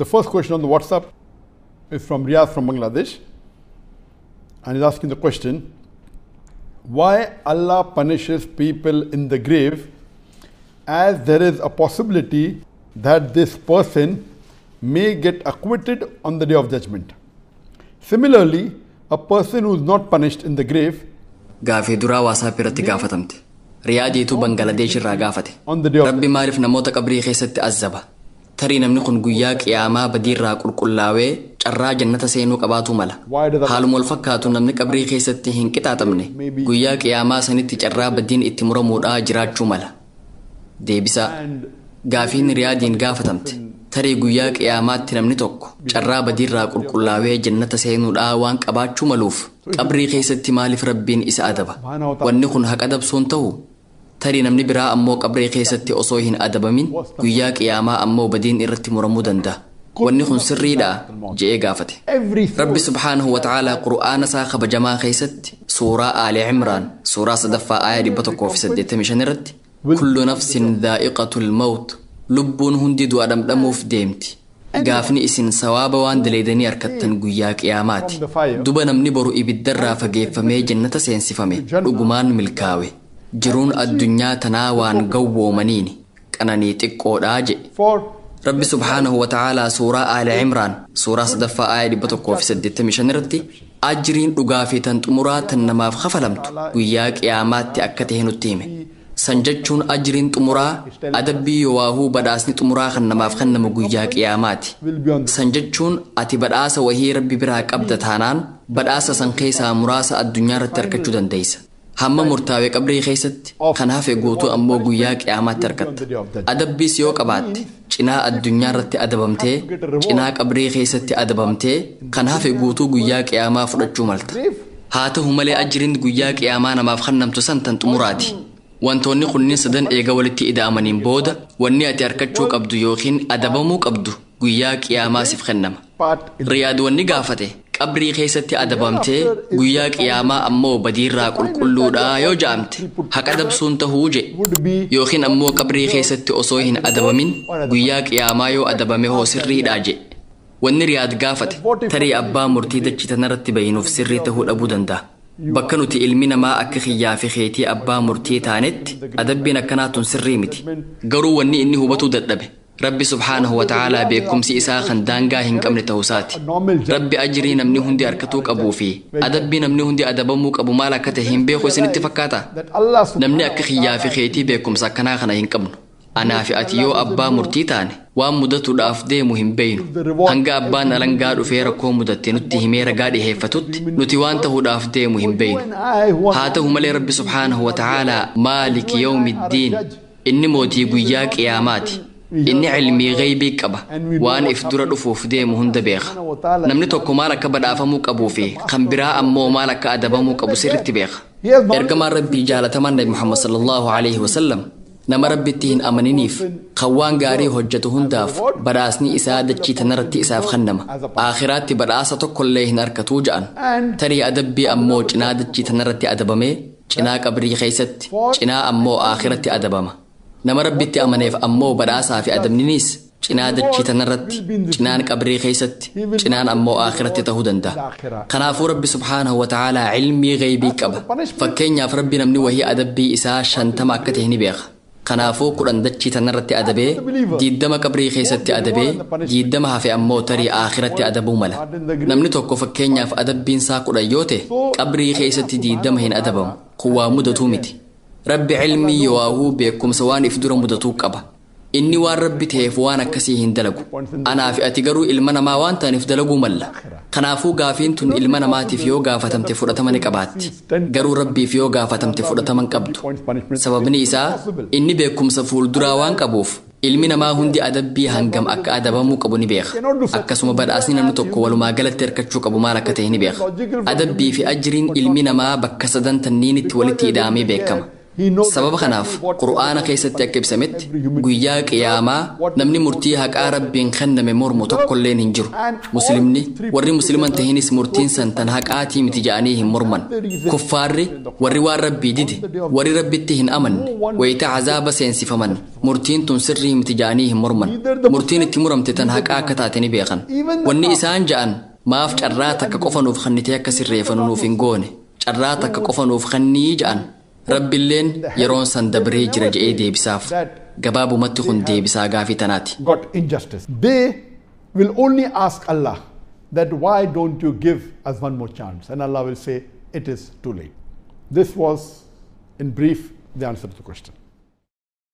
The first question on the WhatsApp is from Riyaz from Bangladesh, and he's asking the question, why Allah punishes people in the grave, as there is a possibility that this person may get acquitted on the day of judgment. Similarly, a person who is not punished in the grave Gaafii duraa WhatsApp irratti gaafatamte. Riyaadiitu Bangaladesh irraa gaafate. on the day of Rabbi maaliif namoota qabrii keessatti azaba? Tarii namni kun guyyaa qiyaamaa badiirraa qulqullaawee carraa jannata seenuu qabaatu mala. Haaluma wal fakkaatu namni qabrii keessatti hin qixaaxamne guyyaa qiyaamaa sanitti carraa badiin itti muramuudhaa jiraachuu mala. Deebisaa. and Gaafiin Riyaadiin gaafatamte. Tarii guyyaa qiyaamaatti namni tokko carraa badiirraa qulqullaawee jannata seenuudhaa waan qabaachuu maluuf qabrii keessatti maaliif Rabbiin isa adaba? Wanni kun haqa dabsuun ta'u? Tarii namni biraa ammoo qabrii keessatti osoo hin adabamin guyyaa qiyaamaa ammoo badiin irratti muramuu danda'a. Wanni kun sirriidhaa? Je'ee gaafate. every soul Rabbi subhaanahu wa ta'aalaa Qur'aana isaa kabajamaa keessatti suuraa Aali Cimraan suuraa sadaffaa aaya 185 irratti kullu nafsin dhaa'iqatul mawt, lubbuun hundi du'a dhamdhamuuf deemti. Gaafni isin sawaaba waan daleeydanii harkattan guyyaa qiyaamaati. Duba namni boru ibiddarraa fageeffamee jannata seensifame dhugumaan milkaawe. Jiruun addunyaa tanaa waan gawwoomaniini qananii xiqqoodhaa jedhe. for Rabbi subhaanahu wa ta'aalaa suuraa Aali Cimraan suuraa sadaffaa aaya 185 irratti ajriin dhugaa fi tan xumuraa tan namaaf kafalamtu guyyaa qiyaamaatti akka ta'e nutti hime. San jechuun ajriin xumuraa adabbii yoowaahuu badhaasni xumuraa kan namaaf kennamu guyyaa qiyaamaati. will be on the San jechuun ati badhaasa wahii Rabbi biraa qabda taanaan badhaasa san keessaa muraasa addunyaa irratti argachuu dandeessa. Hamma murtaawee qabrii keessatti kan hafe guutuu ammoo guyyaa qiyaamaatti argatta. Adabbiis yoo qabaatte cinaa addunyaa irratti adabamtee cinaa qabrii keessatti adabamtee kan hafe guutuu guyyaa qiyaamaa fudhachuu malta. grave. Haa ta'u malee ajriin guyyaa qiyaamaa namaaf kennamtu san tan xumuraati. Wantoonni kunniin sadan eega walitti ida'amaniin booda wanni ati argachuu qabdu yookiin adabamuu qabdu guyyaa qiyaamaa siif kennama. Part in Riyaad wanni gaafate qabrii keessatti adabamtee guyyaa qiyaamaa ammoo badiirraa qulqulluudhaa yoo ja'amte haqa dabsuun tahuu jedhe. would be Yookiin ammoo qabrii keessatti osoo hin adabamin guyyaa qiyaamaa yoo adabame hoo sirriidhaa jedhe. Wanni Riyaad gaafate tarii abbaa murtii dachii tanarratti bahinuuf sirrii tahuu dhabuu danda'a. Bakka nuti ilmi namaa akka kiyyaa fi keetii abbaa murtii taanetti adabbiin akkanaa tun sirrii miti. Garuu wanni inni hubatuu dadhabe Rabbi subhaanahu wa ta'aalaa beekumsi isaa kan daangaa hin qabne ta'uusaati. Rabbi ajrii namni hundi harkatuu qabuu fi adabbii namni hundi adabamuu qabu maal akka ta'e hin beeku isinitti fakkaata? that Allah Namni akka kiyyaa fi keetii beekumsa akkanaa kana hin qabnu. Anaa fi ati yoo abbaa murtii taane waan mudatuudhaaf deemu hin beeynu. Hanga abbaan alangaa dhufee rakkoo mudatte nutti himee ragaa dhiheeffatutti nuti waan ta'uudhaaf deemu hin beeynu. and I who are Haa ta'u malee Rabbi subhaanahu wa ta'aalaa maaliki yawmiddiin, inni mootii guyyaa qiyaamaati. Inni cilmii gaybii qaba. Waan if dura dhufuuf deemu hunda beeka. Namni tokko maal akka badhaafamuu qabuu fi kan biraa ammoo maal akka adabamuu qabu sirriitti beeka. Ergamaan Rabbii jaalatamaan Nabi Muhammad sallallahu alaihi wasallam nama Rabbitti hin amaniniif kan waan gaarii hojjetu hundaaf badhaasni isaa dachii tanarratti isaaf kennama. Aakhiraatti badhaasa tokkollee hin argatuu ja'an. Tarii adabbii ammoo cinaa dachii tanarratti adabamee cinaa qabrii keessatti cinaa ammoo aakhiraatti adabama. Nama Rabbitti amaneef ammoo badhaasaa fi adabninis cinaa dachii tanarratti cinaan qabrii keessatti cinaan ammoo aakhiraatti ta'uu danda'a. Kanaafuu Rabbi subhaanahu wa ta'aalaa cilmii gaybii qaba. Fakkeenyaaf Rabbi namni wahii adabbii isaa 50 akka ta'e ni beeka. Kanaafuu 10 dachii tanarratti adabee 20 qabrii keessatti adabee 20 hafe ammoo tarii aakhiraatti adabuu mala. Namni tokko fakkeenyaaf adabbiin isaa 10 yoo ta'e qabrii keessatti 20 hin adabamu. Kun waa mudatuu miti. Rabbi cilmii yowaahuu beekumsa waan if dura mudatuu qaba. Inni waan Rabbi ta'eef waan akkasii hin dalagu. Anaa fi ati garuu ilma namaa waan ta'aniif dalaguu malla. Kanaafuu gaafiin tun ilma namaatiif yoo gaafatamte fudhatama ni qabaatti. Garuu Rabbiif yoo gaafatamte fudhatama hin qabdu. Sababni isaa inni beekumsa fuulduraa waan qabuuf ilmi namaa hundi adabbii hangam akka adabamuu qabu ni beeka. Akkasuma badhaasni namni tokko walumaa galatti hirkachuu qabu maal akka ta'e ni beeka. Adabbii fi ajriin ilmi namaa bakka sadan tanniinitti walitti ida'amee beekama. Sababa kanaaf Qur'aana keessatti akka ibsametti guyyaa qiyaamaa namni murtii haqaa Rabbiin kenname mormu tokkolleen hin jiru. Muslimni warri musliman tahinis murtiin san tan haqaatii miti ja'anii hin morman. Kuffaarri warri waan Rabbii dide, warri Rabbitti hin amanne, wayita azaaba seensifaman murtiin tun sirrii miti ja'anii hin morman. Murtiin itti muramte tan haqaa akka taate ni beekan. Wanni isaan ja'an maaf carraa takka qofa nuuf kennitee akka sirreeffannu nuuf hin goone, carraa takka qofa nuuf kennii ja'an. Rabbiilleen yeroon san dabree jira je'ee deebisaaf. Gabaabumatti kun deebisaa gaafii tanaati. Got injustice. They will only ask Allah that why don't you give us one more chance? And Allah will say it is too late. This was in brief the answer to the question.